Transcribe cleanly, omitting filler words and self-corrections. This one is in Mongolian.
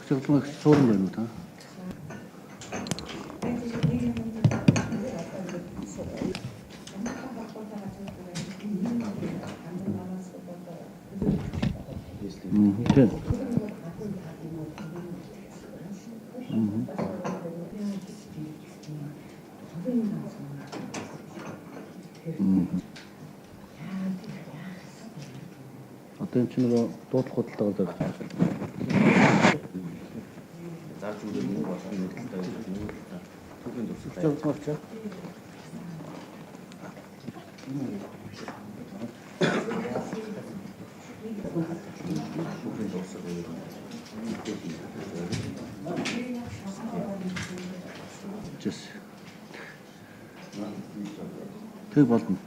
Зөвлөмөг суурин байна уу та? Тийм. Одоо энэ чинь нөгөө дуудлага худалдаагаар зарж байгаа. Зарж өгөх мөнгө болох нэг талтай нэг талтай түүхийн дурсгалаа. Зөвлөмөг чи. Түүхийн дурсгал. Жис. Тэг болно.